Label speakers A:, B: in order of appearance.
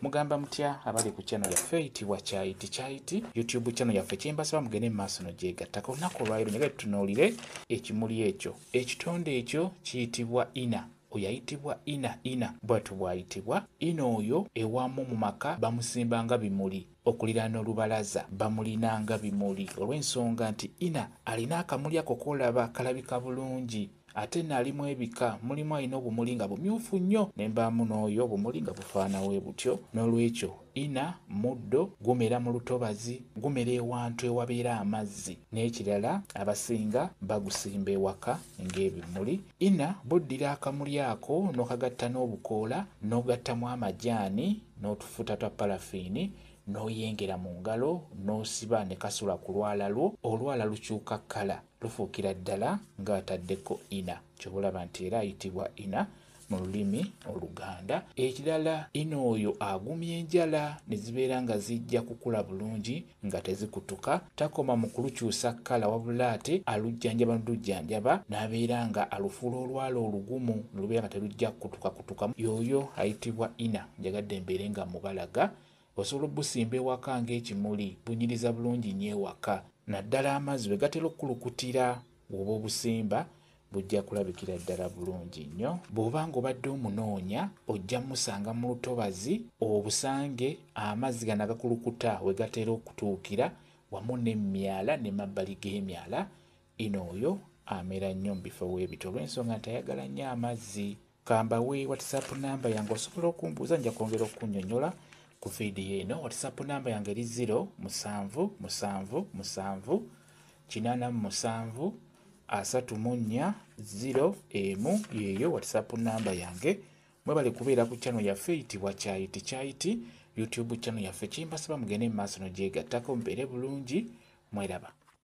A: Mugamba mutya abali ku channel yaffe eyitibwa Kyayiti Kyayiti YouTube channel yaffe? Kyembasaba mugende mu maaso nogyegattako. Olunaku olwaleero njagala tutunuulire ekimuli ekyo, ekitonde ekyo kiyitibwa ina. Oyo ayitibwa ina, ina bwatyo bw'ayitibwa ina. Oyo ewamu mu maka bamusimba nga bimuli, okuliraana olubalaza bamulina nga bimuli, olw'ensonga nti ina alina akamuli ako k'olaba kalabika bulungi. Ate nno alimu ebika, mulimu alina obumuli nga bumyufu nnyo, ne mbaamu n'oyo obumuli nga bufaanawe butyo. N'olwekyo ina muddo gumera mu lutobazi, gumera ewantu ewabeera amazzi. N'ekirala, abasinga bagusimba ewaka ng'ebimuli. Ina buddira akamuli ako n'okagatta n'obukoola, n'ogattamu amajaani n'otufuta twa parafiini, n'oyengera mu ngalo, n'osiba ne kasula ku lwala lwo. Olwala lukyuka kkala, lufuukira ddala ng'ataddeko ina. Ky'oba olaba nti era ayitibwa ina mu lulimi Oluganda. Ekirala, ina oyo agumya enjala ne zibeera nga zijja kukula bulungi nga tezikutuka. Takoma mu kulukyusa kkala, wabula ate alujjanjaba n'olujjanjaba n'abeera nga alufuula olwala olugumu ne lubeera nga terujja kutukakutuka. Y'oyo ayitibwa ina. Njagadde mbeere nga mubalaga. Osobola obusimba ewaka ng'ekimuli, bunyiriza bulungi nnyo ewaka, naddala amazzi bwe gatera okukulukutira bw'oba obusimba, bujja kulabikira ddala bulungi nnyo. Bw'oba ng'obadde omunoonya, ojja musanga mu lutobazi, obusange amazzi gano agakulukuta we gatera okutuukira, wamu n'emyala n'emabbali g'emyala. Ina oyo amera nnyo mu bifo weebityo olw'ensonga nti ayagala nnyo amazzi. Kambawe WhatsApp namba yange, osobola okumbuuza, nja kwongera okunnyonnyola ku vidiyo eno. WhatsApp namba yange eri 0 7 7 7 87 34 0 1. Yeeyo WhatsApp namba yange. Mwebale kubeera ku channel yaffe eyitibwa Kyayiti Kyayiti YouTube channel yaffe. Kyembasaba mugende mu maaso nogyegattako, mubeere bulungi, mweraba.